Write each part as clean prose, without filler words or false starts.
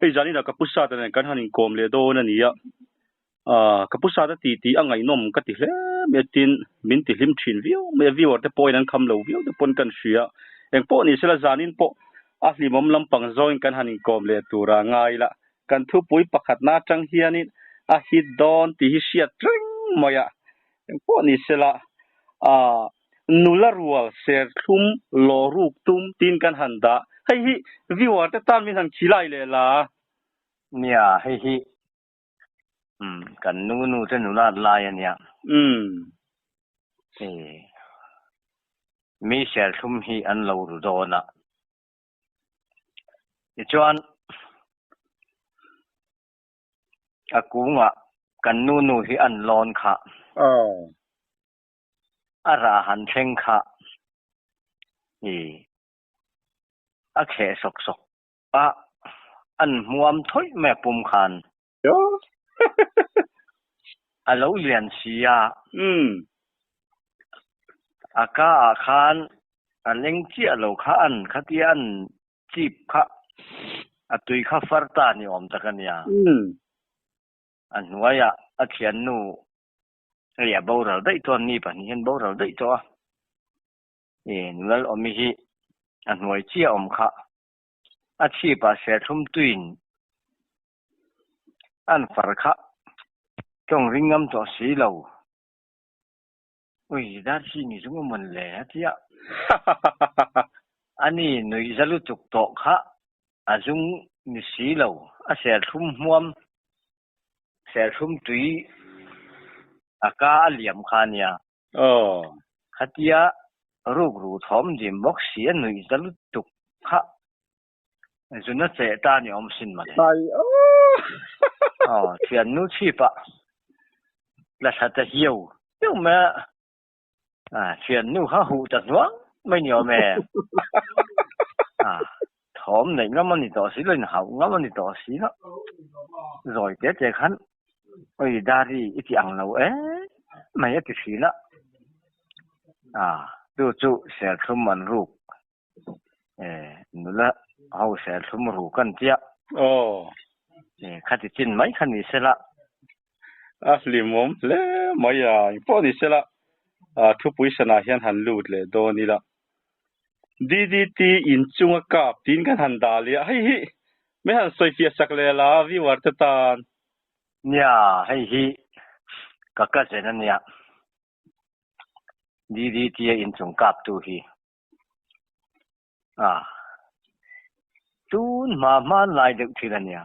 Hei zanin ah ka pu Sata nen kan han inkawm leh dawn a ni a, ah ka pu Sata tih tih a ngaihnawm ka ti hle mai a tin min ti hlim thin viau mai a, viewer te pawhin an kham lo viau te pawn kan hria. Engpawh ni sela zanin pawh a hlimawm lampang zawngin kan han inkawm leh tur a ngai la, kan thupui pakhatna atang hianin a hit dawn tih hi hriat reng mai a, engpawh ni sela ah Nula rual serthlum law ruk tum tiin kan han dah. Hei hi viewer te tan min han khilai leh la. Nia, hei hi umm kan nu nu te nula lai a nia. Umm. Hei mi serthlum hi an lo ru dawn a. Tichuan a kungah kan nu nu hi an lawn kha. Aw. A rah han thleng kha i a kheh sawk sawk a, an hmuam thawih mai a pum khan. A lo lian si a. A ka ah khan a leng chiah lo kha an khatia an chip kha a tui kha far ta ni awm tak a nia. A hnuaiah a thiannu hei a boral daih tawh a, ni pahnih hian boral daih tawh a. I nulal awmi hi a hnuai chiah awm kha a chhipah serthlum tuiin an far kha tawng ring ngam tawh si lo. Ui, dar hi ni zung a mawn le a ti a. Ani nuih za lutuk tawh kha a zung ni si lo, a serthlum hmuam, serthlum tui a ka a liam kha a nia. Aw. Khatia rukru thawm dim bawk si a nuih za lutuk kha Zuna cheh ta ni awm sin mawle. Ai aw. Aw, thiannu chhipah la thla ta hiau hiau mai a. A, thiannu kha huh ta hnuang mai ni awm e. A, thawm neih ngam a ni tawh si lo, inhauh ngam a ni tawh si lo. Zawi te te khan, Oi Dari i ti ang lo em mai a ti thin a. A, chu chu serthlum an ruk nula ho serthlum ru kan tia. Aw. Khati chin mai kha ni sela. A hlimawm hle mai a, engpawh ni sela thupui sanah hian han lut leh dawn ila. DDT inchunga kap tiin kan han dah leh a, hei hi min han sawifiah sak leh la viewer te tan. Nia, hei hi ka cousin a nia. DDT a inchung kaptu hi. A, tun hma hmanlai deuh thil a nia.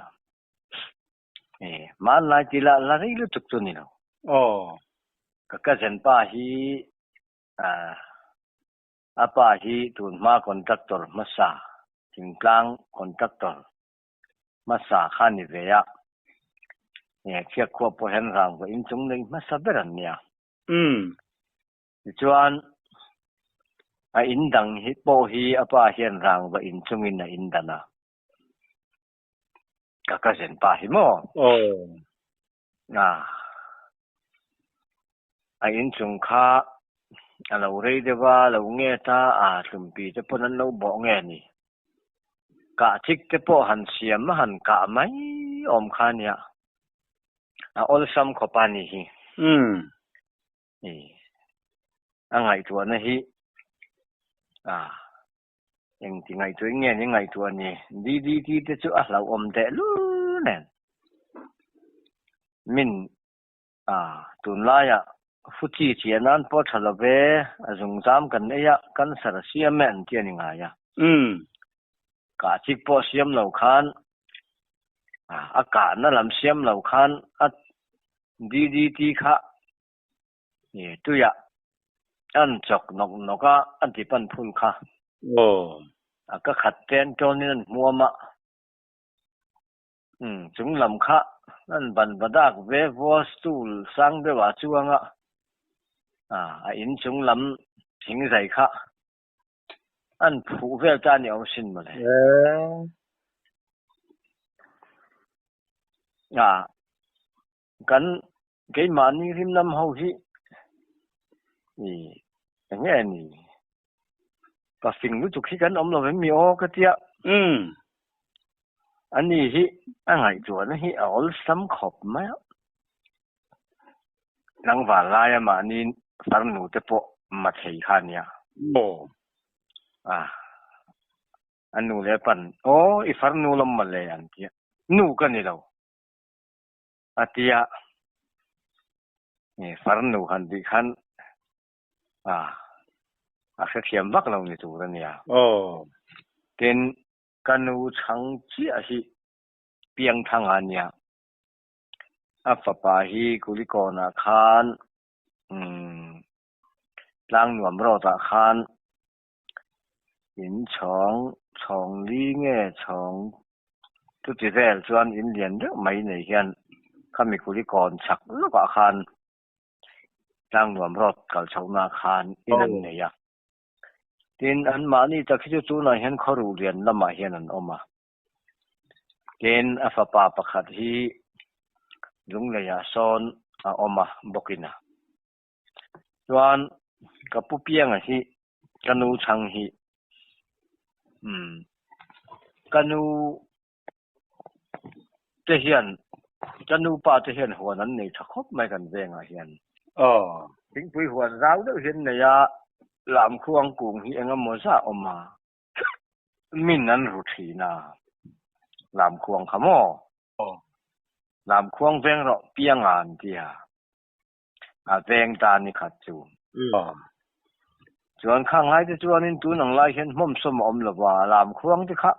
E, hmanlai tih lah la rei lutuk chu ni lo. Aw. Ka cousin pa hi, a, a pa hi tun hma contractor hmasa, thingtlang contractor hmasa kha a ni ve a. E, Khiakkhuah pawh hian rangva inchung nei hmasa ber an nia. Umm. Tichuan, a in dang hi pawh hi a pa hian rangva in chungin a in dan a. Ka cousin pa hi maw? Aw. A, a in chung kha a lo rei deuh a, a lo nget a, a tlumpi te pawn an lo bawh nge ni. Kah thik te pawh han siam a han kah mai awm kha nia. A awlsam khawp a ni hi. Umm. I a ngaihtuahna hi a engti ngaihtuah in nge ni ngaihtuah ni DDT te chu a hlauhawm teh lul nen min a tunlaiah fuchi chiah nan pawh tha lo ve a zungzam kan ei a cancer a siam e an ti a ni ngai a. Umm. Kah chik pawh siam lo khan a kahna lam siam lo khan a DDT kha I tuiah an chawk nawk nawk a, an ti pan phul kha. Aw. A ka khat te an tawnin an hmuam a. Umm, chung lam kha an ban va dak ve vua stool sang deuh ah chuang a, a in chung lam thing zai kha an phuh vel ta a ni awm sin mawle. A, Kan keimahni rimnam ho hi i eng nge ni? Ka fing lutuk hi kan awm lo em mi aw ka tia. Umm. Ani hi a ngaihtuahna hi a awlsam khawp mai a. Tlangval laia mahni farnu te pawh ma thei kha a nia. Aw. A, a nu leh a pan, Aw, i farnu lawm mawle an ti a. Nu ka ni lo. A ti a. Farnu han tih khan a, a hrethiam vak lo ni tur a nia. Aw. Tin, Ka nu chhang chiah hi Piangthanga a nia. A fapa hi Kulikawnah khan umm Tlangnuam road ah khan in chhawng chhawng li nge chhawng chuti vel chuan in lian deuh mai nei hian khami Kulikawn chhak lawkah khan Tlangnuam road kal chhohna khan in an nei a. Tin, anmahni tak hi chu tunah hian khawruh lian lamah hian an awm a. Tin, a fapa pakhat hi Lungleiah sawn a awm a bawkin a. Chuan ka pu Pianga hi ka nu chhang hi umm ka nu te hian ka nu pa te hian huan an nei tha khawp mai kan vengah hian. Aw. Thingpui huan zau deuh hi an nei a, lamkhuang kung hi eng emaw zah awm a, min an ru thin a, lamkhuang kha maw? Aw. Lamkhuang veng rawh pianga an ti a, a veng ta ni khat chu. Aw. Chuan khang lai te chuanin tun ang lai hian hmawmsawm a awm lo va, lamkhuang te kha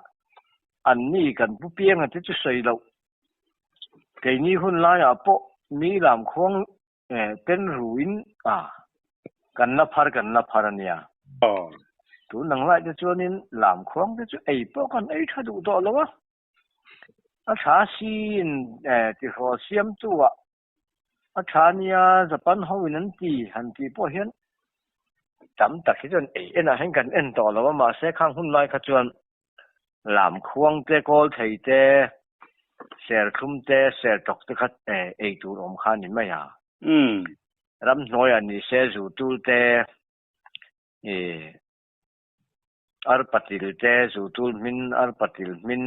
an ni kan pu pianga te chu sawi loh. Keini hun laiah pawh mi lamkhuang ten ruin a kan la phar kan la phar a nia. Aw. Tun ang lai te chuanin lamkhuang te chu ei pawh kan ei tha duh tawh lo a. A tha siin tihrawl siamtu ah A tha nia, Japan ho in an ti han tih pawh hian tam tak hi chuan ei enah hian kan en tawh lo a, mahse khang hun lai kha chuan lamkhuang te, kawl thei te, serthlum te, sertawk te kha ei tur awm kha a ni mai a. Ramhnuaiah ni se zutul te, arpatil te, zutul hmin, arpatil hmin,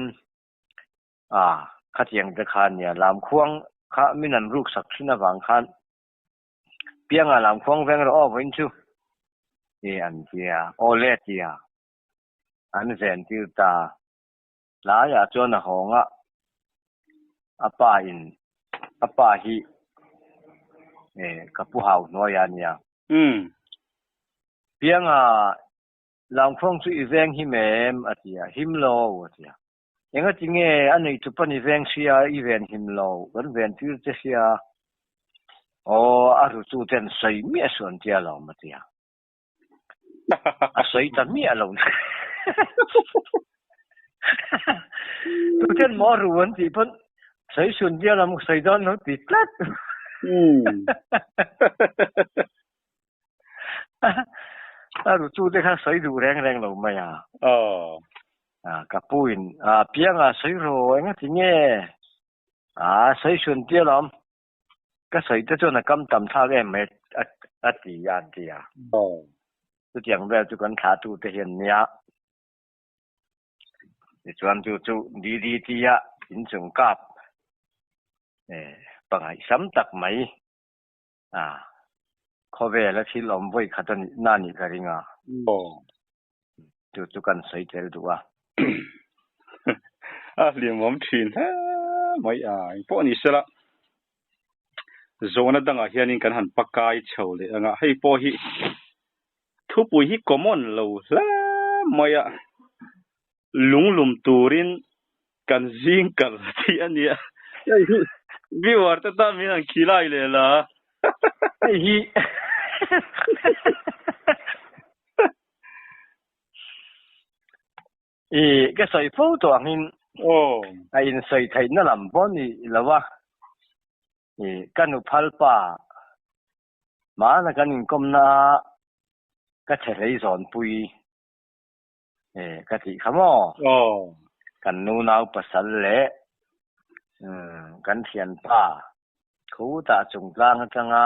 A, khatiang te kha nia, lamkhuang kha min an ruk sak thin avang khan Pianga lamkhuang veng rawh aw vawiin chu ti an tia, aw le tia an ven tir ta. Tlaiah chuan a hawng a, a pa in a pa hi ka pu hau hnuai a nia. Pianga lamkhuang chu i veng him em? a ti a, him lo a ti a. Engati nge a neih chu pan i veng sia, i ven him lo, kan ven tir che sia, aw a ru chu ten sawi miah suh an tia lo ma tia. A sawi ta miah lo. Tu ten maw a ru an tih pawn sawi sun tia lam sawi dawn lo ti tlat. A ru chu te kha sawi duh reng reng lo mai a. Aw. Ka pu in a piang a sawi ro enga ti nge? A sawi sun tia lawm. Ka sawi te chuan a kam tam thlak em mai a ti a an ti a. Aw. Chutiang vel chu kan thlah tu te hian nia. Tichuan chu chu DDT a inchung kap pangaihsam tak mai. A, khawvela thil awm vawi khat a nih na nih ka ring a. Aw. Chu chu kan sawi tel duh a. A hlimawm thin hle mai a, engpawh ni sela zawhna dangah hianin kan han pakai chho leh ang a, hei pawh hi thupui hi common lo hle mai a, lunglum turin kan zing kal tih a nia. Hei hi viewer te tan min han khilai leh la. Hei hi I ka sawi fo tawh angin Aw. a insawi theihna lam pawh ni lo a, i ka nu phal pa hmana kan inkawmna a ka che hlei zawnpui. E ka tih kha maw? Aw. Kan nunau pasal leh kan thianpa khutah chungtlang atanga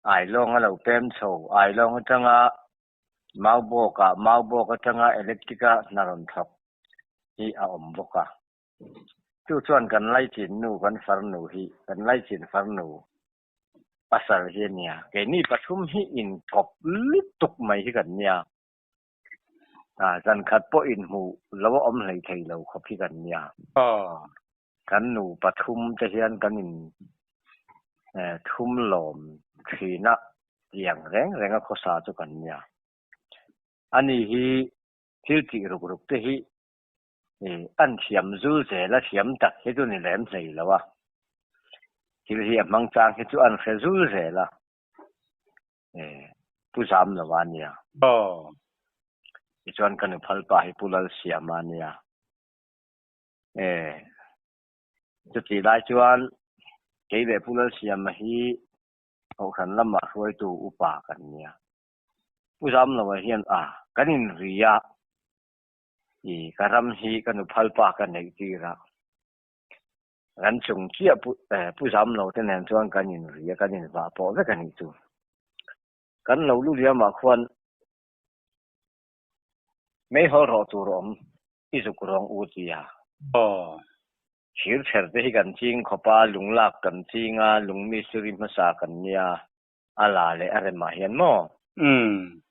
Ailawng a lo pem chho, Ailawng atanga Maubawkah, Maubawk atanga Electric a hna rawn thawk. hi a awm bawk a. Chu chuan kan laichin nu, kan farnu hi, kan laichin farnu pasal hi a nia. Keini pathum hi inkawp lutuk mai hi kan nia. Zan khat pawh inhmu lo a awm hlei thei lo khawp hi kan nia. Kan nu pathum te hian kan in thum lawm thin a, tiang reng reng a khawsa chu kan nia. Ani hi thil tih ruk ruk te hi an thiam zul zel a, thiam tak hi chu ni lem hlei lo a. Thil hi a hmang chang hi chu an hre zul zel a. Pu Zam lo a nia. Tichuan ka nu phal pa hi Pu Lalsiama a nia. Chutih lai chuan kei leh Pu Lalsiama hi Kohhran lamah hruaitu upa kan nia. Pu Zam lo ah hian a kan inri a, ka ram hi ka nu phal pa ka neih tir a. Kan chung chiah pu pu zam lo te nen chuan kan in ri a, kan in vah pawh vek a nih chu. Kan lo lu liam ah khuan meihawl rawh tur a awm i zuk rawng u ti a. Aw. Thir chher te hi kan ching khawp a, lung lak kan ching a, lung mistiri hmasa kan nia, a la leh a rem ah hian maw? Umm.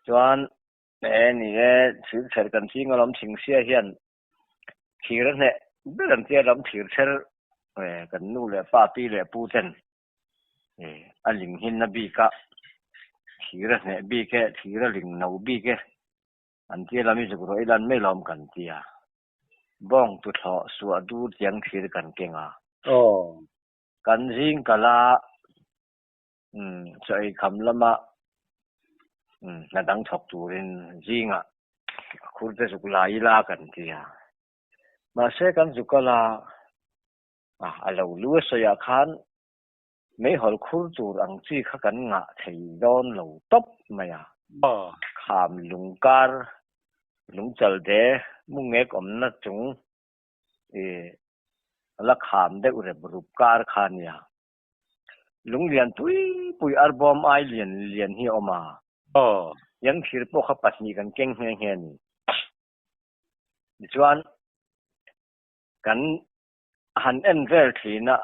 Chuan e ni e, thir chher kan ching alawm thingsia hian Thir a hneh ber an tia lam thir chher kan nu leh pa pi leh pu ten a ling hin na bik a, thir a hneh bik e, thir a ling no bik e an tia lam i zuk rawh i lan mai lawm kan tia. Bawng tuthlawh suah dur chiang thir kan keng a. Kan zing kal a chaw ei kham lama hna dang thawk turin zingah a khur te zuk la ila kan ti a. Mahse kan zuk a la a, a lo lu a sawiah khan meihawl khur tur ang chi kha kan ngah thei dawn lo tawp mai a. Kham lungkar lungchalde mungek awmna chung la kham deuh rep rup kar kha a nia. Lung lian pui pui arbawm ai lian lian hi a awm a. Yang thir pawh kha pahnih kan keng nghe nghe a ni. Tichuan kan han en vel thin a,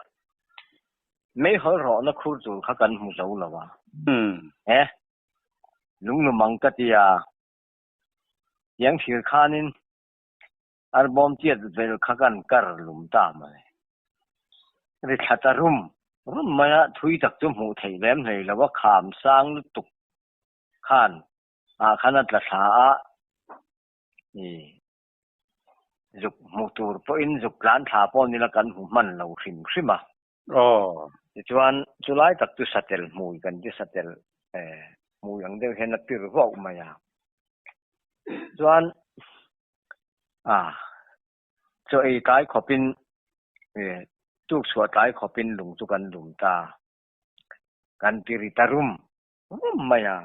meihawl rawhna khur tur kha kan hmu zo lo a. He lunglum ang ka ti a, yang thir khanin Arbawm chiat vel kha kan kar lum ta mai. Ri thla ta rum rum mai a, thui tak chu hmuh theih lem hlei lo a, kham sang lutuk khan ah khan a tla thla a, ih zuk hmuh tur pawhin zuk tlan thla pawh nila kan hmu hman lo hrim hrim a. Tichuan chulai tak chu satel hmui kan ti satel eh hmui ang deuh hian a pir vauh mai a. Chuan a chaw ei tlai khawpin eh tuk chhuah tlai khawpin lung chu kan lum ta. Kan ti ri ta rum rum mai a.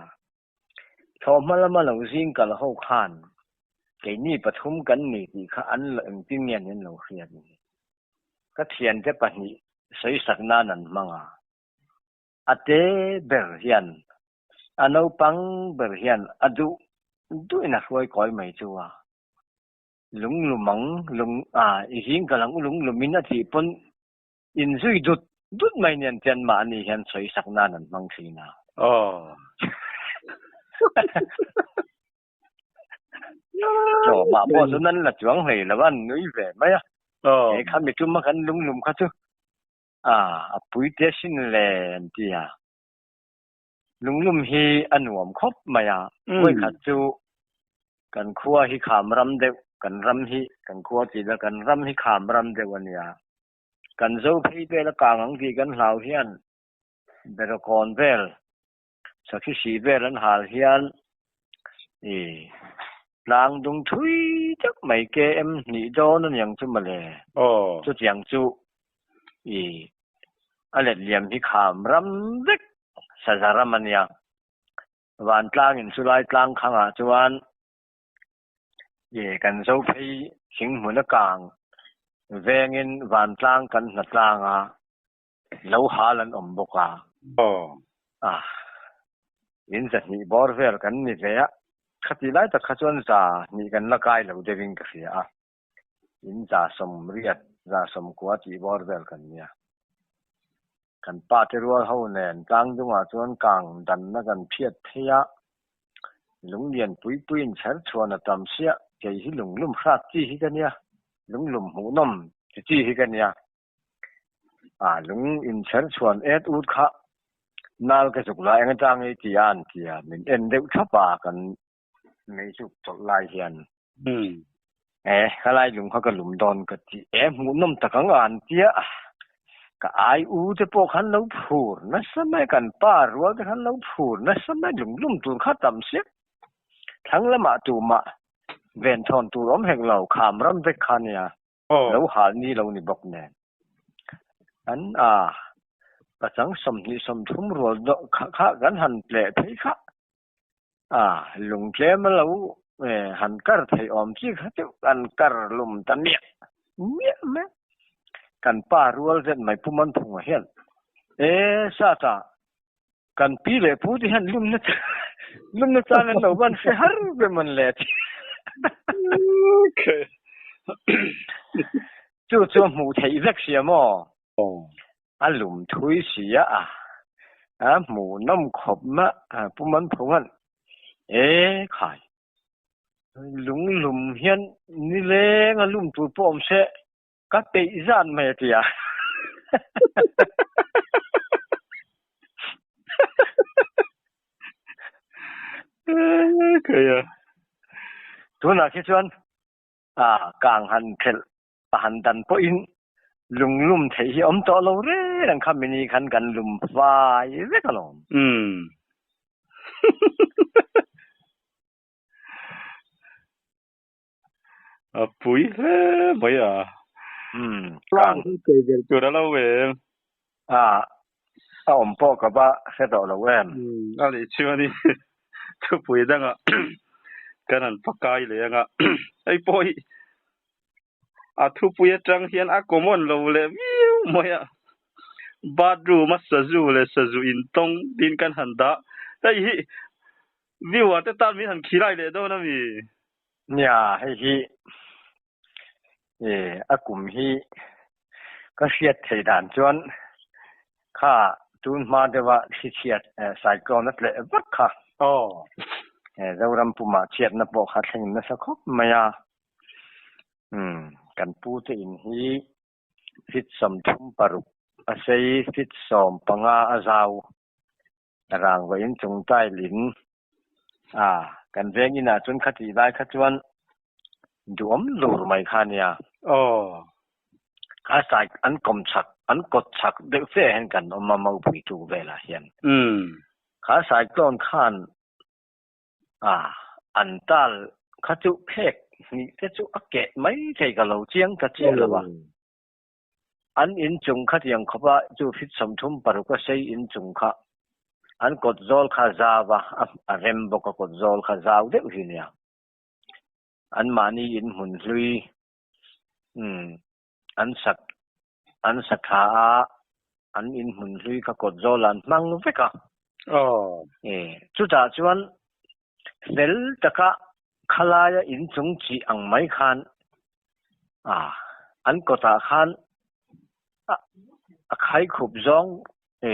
Thlawhhma lama lo zing kal ho khan keini pathum kan ni tih kha an lo engtin nge an lo hriat ni. Ka thiante pahnih sawisak nan an hmang a. A te ber hian A naupang ber hian a duh duhin a hruai kawi mai chu a. Lunglum ang, lung a, i zing ka lang u lunglumin a tih pawn inzui dut dut mai nen chuan mahni hian sawisak nan an hmang thin a. Aw. Tlawmah pawh chuan an la chuang hlei lo a, an nui ve mai a. He kha mi tum a kan lunglum kha chu a, a pui te sin le an ti a. Lunglum hi a nuam khawp mai a, vawikhat chu kan khua hi kham ram deuh, kan ram hi, kan khua tih la kan ram hi kham ram deuh a nia. Kan zo phei vel a kang ang tih kan hlau hian Berakawn vel, Sakhi sih vel an hal hian i tlang dung thui tak mai KM hnih dawn a niang chu mawle. Chutiang chu i A let liam hi kham ram vek saza ram a nia. Vantlangin chulai tlang khangah chuan i kan zo phei thing hmun a kang vengin vantlang kan hna tlang a, lo hal an awm bawk a. A, in zahnih bawr vel kan ni ve a, khati lai tak kha chuan za hnih kan la kai lo deuhin ka hria a. In 180, 190 tih bawr vel kan nia. Kan pa te rual ho nen tlang dungah chuan kang danna kan phiat phei a, lunglian pui puiin chher chhuan a tam siah, kei hi lunglum hrat chi hi ka nia, lunglum hmuhnawm ti chi hi ka nia. A lung inchher chhuan et ut kha nal ka zuk lai eng atang ei ti a an ti a, min en deuh thap a kan mei zuk chawlh lai hian. E khalai lung kha ka lum dawn ka ti e hmuhnawm tak ang a an tia ka ai u te pawh khan lo phur nasa mai kan pa rual te khan lo phur nasa mai lung lum tur kha tam siak thlang lamah tumah venthawn tur awm hek lo kham ram vek kha nia. Lo hal ni lo ni bawk nen. An a pachang 20, 30 rual dawh kha kha kan han tleh phei kha. A lung tlem a lo han kar thei awm chi kha chu kan kar lum ta miah miah mai. Kan pa rual zet mai Pu Manphunga hian e sata kan pi leh pu te hian lumna lumna chang an lo van hre har ve mawn le ti. Okay. Chu chu a hmuh theih vek sia maw? A lum thui sia a. A hmuh nawm khawp ma Pu Manphunga'n e khai. Lung lum hian nileng a lum tur pawh awm se Ka peih zan mai a ti a. Khaia. Tunah khi chuan a kang han thelh a han dan pawhin lunglum theih hi awm tawh lo reng ang kha mini khan kan lum fai vek alawm. Umm. A pui hle mai a. Umm. Tlang hi kei ber tur a lo em. A a awm pawh ka va hre tawh lo em. Umm a nih chuan i thupui dangah kan han pakai leh anga hei pawh hi a thupui atang hian a common lo leh viau mai a. Bathroom a sazu leh sazu intawng tiin kan han dah. Hei hi viewer te tan min han khilai leh dawn a mi? Nia, hei hi a kum hi ka hriat theih dan chuan kha tun hma deuha thli chhiat cyclone a tleh vak kha. Zoram pumah chhiatna pawh kha thleng nasa khawp mai a. Kan pu te in hi feet 36 a sei, feet 15 a zau. Rangva in chung tile in a kan veng inah chuan khatih lai kha chuan duhawm lur mai kha nia. Aw. Kha sai an kawm chak an kawt chak deuh fe hian kan awm a mopui tuk velah hian. Umm. Kha cyclone khan a an tal kha chu phek hnih te chu a keh mai thei ka lo chiang ta chiah lo a. An inchung khatiang khawpa chu feet 36 a sei inchung kha an kawt zawl kha zau a, a rem bawk a kawt zawl kha zau deuh hi nia. Anmahni inhmun hlui umm an sak an sa tha a, an inhmun hlui kha kawt zawl an hmang vek a. E chutah chuan fel taka khalaia inchung chih ang mai khan a an kawtah khan a a khaikhup zawng e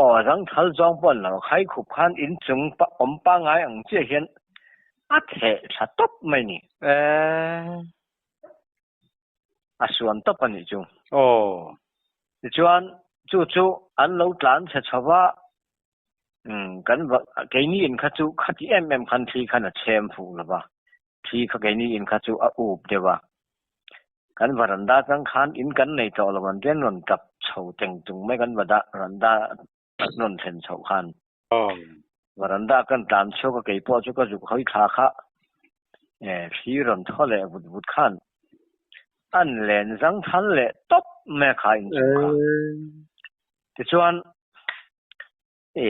aw a zangthal zawng pawh an lo a khaikhup khan inchung awm pangngai ang chiah hian a theh thla tawp mai ni. E. A suan tawp a nih chu. Aw. Tichuan chu chu an lo tlan chhe chho va Umm kan va keini in kha chu khati em em khan thli khan a chhem fuh lo va, thli kha keini in kha chu a up deuh a. Kan varanda atang khan in kan nei tawh lo an tian rawn tap chho teng tung mai kan vada randa rawn thlen chhoh khan. Varanda kan tlan chhuak a kei pawh chu ka zuk hawi thla kha e thli rawn thaw leh vut vut khan an len zang thal leh tawp mai a kha inchung kha. Tichuan e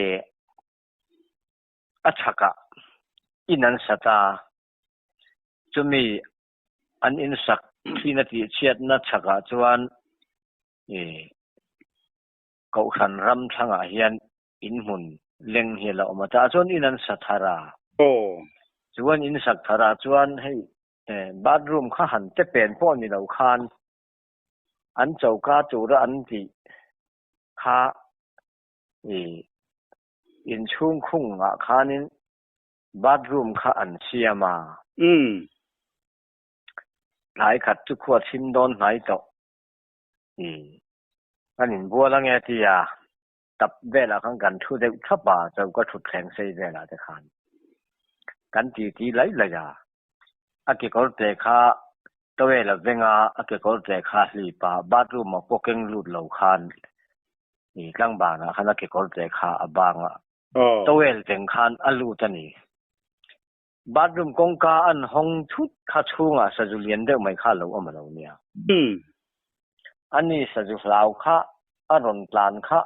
a chhakah in an sat a, chumi an in sak thin a tihchhiatna chhakah chuan e Kohhran ram thlangah hian in hmun leng hi a la awm a, tah chuan in an sa thar a. Chuan in sak tharah chuan hei. Bathroom kha han te pen pawh ni lo khan an choka tura an tih kha inchhung khungah khanin bathroom kha an siam a. Tlai khat chu khua chhim dawn hnai tawh. Kan inbual ange tia tap velah khan kan thu deuh thap a, choka thutthleng sei velah te khan kan titi lai lai a. A kekawr te kha towel a veng a, a kekawr te kha a hlip a, bathroom ah pawh keng lut lo khan ih tlangbanah khan a kekawr te kha a bang a, towel veng khan a lut a ni. Bathroom kawngka an hawng thut kha chhungah sazu lian deuh mai kha a lo awm a lo nia. Ani sazu hlau kha a rawn tlan kha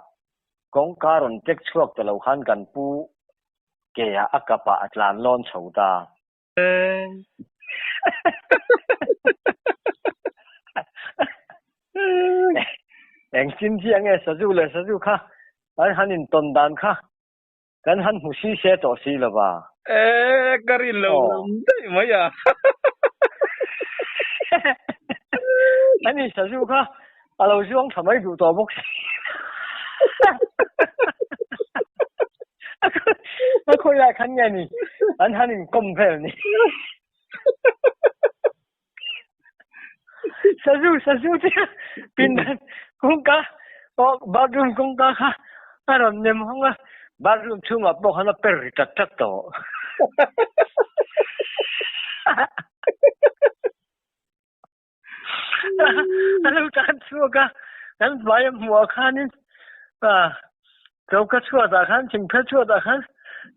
kawngka rawn tek chhuak ta lo khan kan pu ke ah a kap ah a tlan lawn chho ta. Engtin chiah nge sazu leh sazu kha an han intawn dan kha Kan han hmu si se tawh si lo va. E, ka rin lo lam daih mai a. Ani sazu kha a lo zuang tha mai duh tawh bawk si. A khawi lai khan nge ni an han inkawm vel ni. Sazu sazu te pindan kawngka aw bathroom kawngka kha a rawn nem hawng a bathroom chhungah pawh khan a per ri tak tak tawh. A lo tan chhuak a kan hmai a hmuh ah khanin choka chhuatah khan thingphel chhuatah khan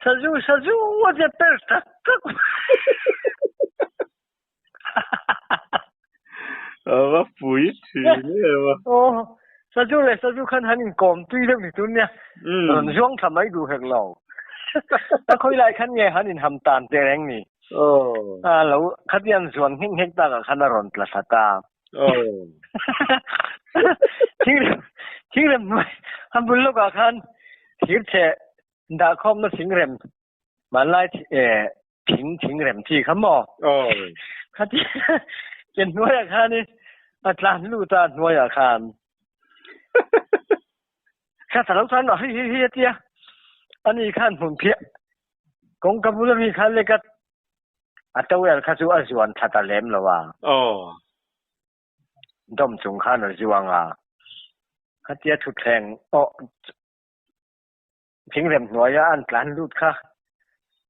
sazu sazu a tia per tak tak. A va pui thin em a. Aw, sazu leh sazu khan han inkawm tui deuh ni tun nia. Rawn zuang thla mai duh hek lo. A khawi lai khan nge han inham tan teh reng ni. A lo khatiang zuan nghek nghek takah khan a rawn tla thla ta. Thingrem thingrem hnuai a bul lawkah khan thirchhe dahkhawmna thingrem Hmanlai thing thing rem chi kha maw? Khati ke hnuaiah khan i a tlan lut a hnuaiah khan. Kha ta lo chuan hei hei hei a tia. Ani khan hmun phiah kawngka bula mi khan lek a a towel kha chu a zuan tha ta lem lo a. Dawm chung khan a zuang a. Khatia thutthleng aw Thingrem hnuaia an tlan lut kha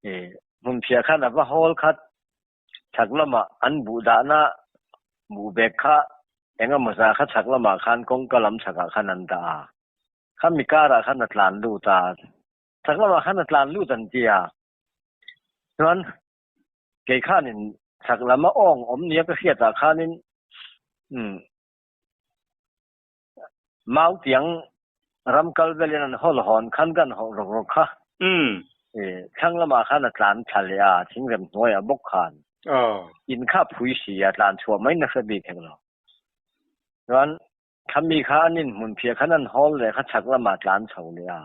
hmunphiah khan a va hawl khat chhak lamah an buh dahna buh bag kha eng emaw zah kha chhak lamah khan kawngka lam chhakah khan an dah a, khami karah khan a tlan lut a, chhak lamah khan a tlan lut an ti a, chuan kei khanin chhak lama awng awm nia ka hriatah khanin umm. Mau tiang ram kal velin an hawl hawn khan kan hawh rawk rawk kha. Thlang lamah khan a tlan thla leh a, thingrem hnuaiah bawk khan in kha phui si a tlan chhuah mai nasa bik hek lo. Chuan thlami kha an inhmun phiah khan an hawl leh kha chhak lamah tlan chho leh a.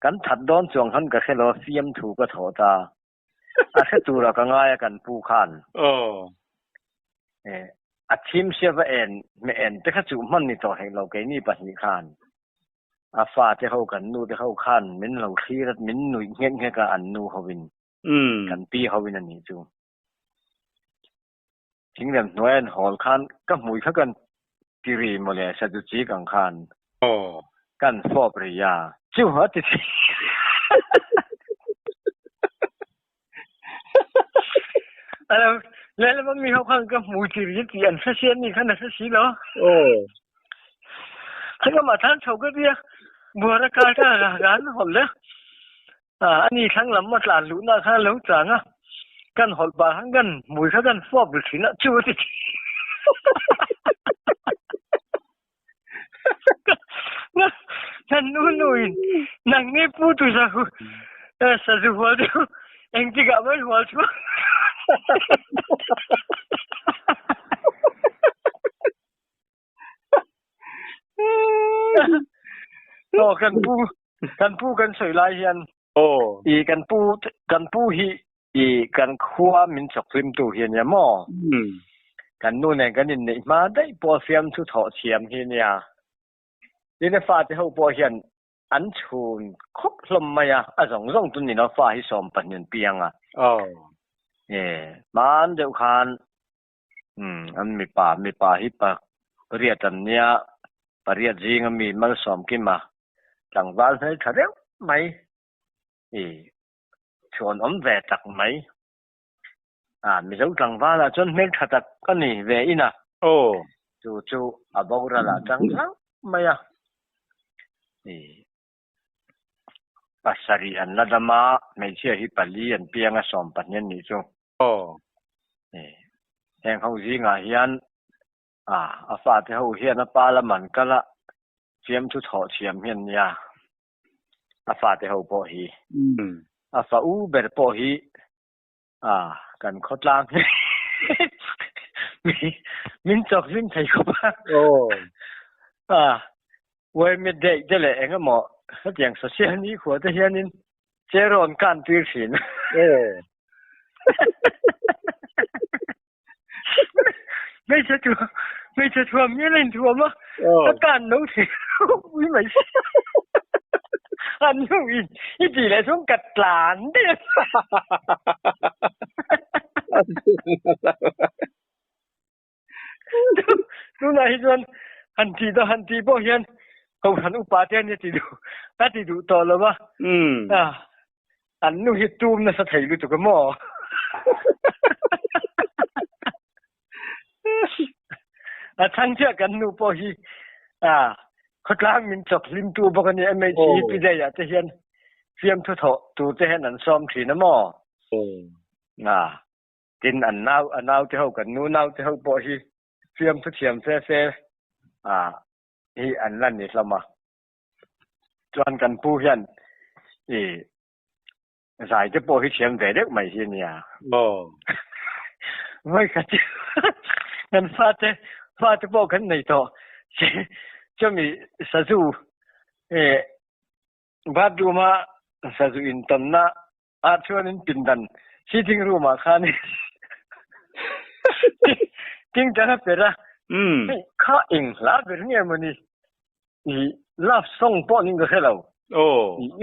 Kan that dawn chuang khan ka hre lo a, fiamthu ka thawh ta. A hre tura ka ngai a kan pu khan. A thim sia va en hmeh en te kha chuh hman ni tawh hek lo keini pahnih khan. A fa te ho kan nu te ho khan min lo thlir a min nuih nghek nghek a an nu ho in kan pi ho in a nih chu. Thingrem hnuai an hawl khan ka hmui kha kan ti ri mawle sazu chik ang khan kan fawp ri a. Chu a ti thei. Lehlam a mi ho khan ka hmui ti ri tih an hre si a ni khan a hre si lo. Thlanglama than chho ka tia buara kai ka an hawl le. Ani thlang lam a tlan luhna kha a lo chang a, kan hawlh pah khan kan hmui kha kan fuap ri thin a, chu a ti thin. Nan nu nu in nang ni pu tu sa hu sazu hual chu engtikah mai hual chu. Aw kan pu kan pu kan sawi lai hian i kan pu kan pu hi. I kan khua min chawk hlimtu hi a nia maw? Kan nu nen kan inneih hma daih pawh fiamthu thawh thiam hi a nia. Tin a fate ho pawh hian an chhun khawp hlawm mai a, a zawng zawng tun nilo fa hi 12 an piang a. E, hman deuh khan an mipa, mipa hi pariat an nia, pariat zinga mi Malsawmkima tlangval hmeltha deuh mai. I chhuan awm ve tak mai. A Mizo tlangval ah chuan hmeltha tak a ni ve in a. Aw. Chu chu a boral ah chang hlauh mai a. I pasarih an la dam a, hmeichhia hi pali an piang a 12 an nih chu. Aw. I heng ho zingah hian a a fate ho hian a pa lam an kal a, fiamthu thawh thiam hian nia. A fate ho pawh hi. A fa u ber pawh hi a kan khawtlang hi min chawk hlim thei khawp a. A uaime daih te leh eng emaw hetiang social ni khua te hianin che rawn kan tir thin. Hmeichhe thu hmeichhe thuam hian a inthuam a, a kan lo thei ui mai si. An nu in i tih leh chuan ka tlan daih a. Tunah hi chuan han tih dawn han tih pawh hian kohhran upa te an ti duh a ti duh tawh lo va. An nu hi tum nasa thei lutuk a maw? A chhang chiah kan nu pawh hi a khawtlang min chawp hlimtu bawk a ni MHC pi daih ah te hian fiamthu thawh tur te hian an sawm thin a maw? A tin an nau a nau te ho kan nu nau te ho pawh hi fiamthu thiam fe fe a hi an la ni hlawm a. Chuan kan pu hian i zai te pawh hi thiam ve deuh mai hi a nia. Aw. Vawi khat chu kan fate fate pawh kan nei tawh. Chumi sazu e bathroom a sazu intawnna ah chuanin pindan sitting room ah khanin tingtang a per a. Hei kha eng hla ber nge mawni i love song pawh ning ka hre lo.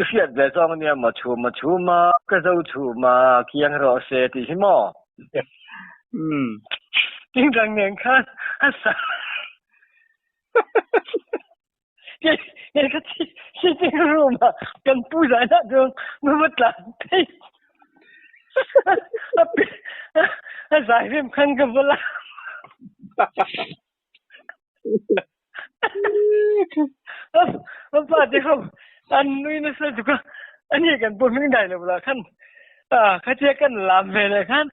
I hriat ve zawng ania maw chhuma chhuma ka zo chhuma kiang rawh se tih hi maw. Tingtang nen khan a sa. Kei ka sitting room ah kan pu zai lah chuan ka va tlan phei. A zai rem khan ka va la. A pa te ho an nui nasa tuk a, ani kan pu hming dai lo lah khan khatia kan lam ve leh khan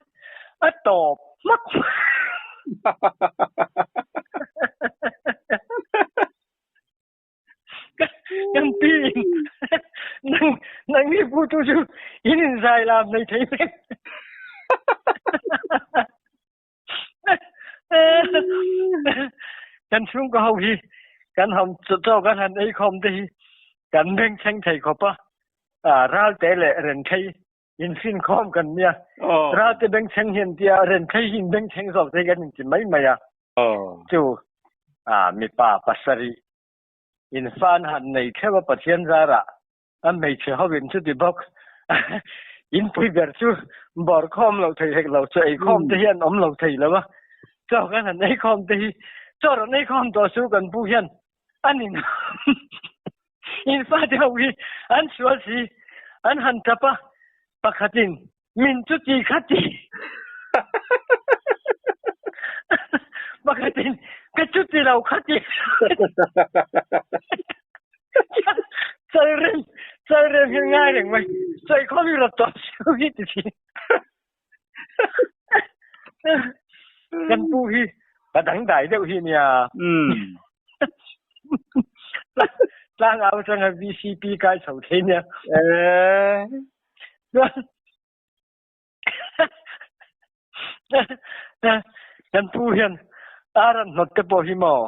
a tawp hmak. Kan pi in nang nang ni pu tu chu in in zai lam nei thei vek. Kan chhungkaw ho hi kan hom chaw kan han ei khawm te hi kan beng thleng thei khawp a, ral te leh ren thei Infinkhawm kan nia. Ralte bengchheng hian tia Renthei hi inbengchheng zawk te hi kan inti mai mai a. Chu mipa pasarih infa an han nei theuh a Pathian zarah a hmeichhe ho in chuti bawk inpui ber chu bawr khawm lo thei hek lo chaw ei khawm te hian awm lo thei lo a. Chaw kan han ei khawm te hi chaw rawn ei khawm tawh su kan pu hian a ni Infa te ho hi an sual si, an han tap a, pakhatin min chu ti kha ti, pakhatin ka chu ti lo kha ti. Chalrem, chalrem hi ngai reng mai, sawi khawm hi rawt tawh su hi ti si. Kan pu hi ka dangdai deuh hi nia. Tlang au atanga VCP kai chho thei nia. Kan pu hian ar an hnawt te pawh hi maw?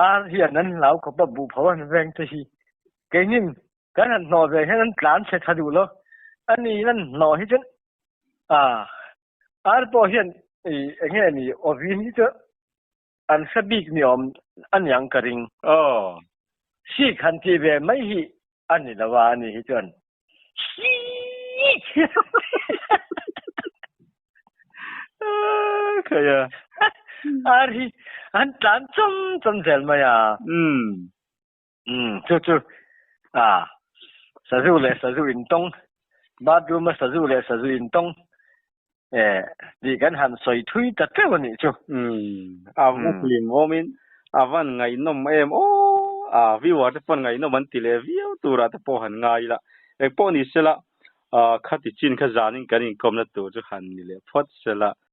Ar hian an hlau khawp a buh pho an veng te hi. Keinin kan han hnawh ve hian an tlan chhe tha duh lo. Ani in an hnawh hi chuan. A ar pawh hian i eng nge ni awvin hi chu an hre bik ni awm a niang ka ring. Aw. Sik han tih ve mai hi a ni lo a, ani hi chuan Sik! Khai a. Ar hi an tlan chawm chawm zel mai a. Umm. Umm chu chu a sazu leh sazu intawng bathroom a sazu leh sazu intawng eh tih kan han sawi thui ta teuh a nih chu. Umm a va hlim awmin a van ngaihnawm em aw a viewer te pawn ngaihnawm an ti leh viau turah te pawh han ngai ila engpawh ni sela khati chin kha zanin kan inkawmna tur chu han ni leh phawt sela.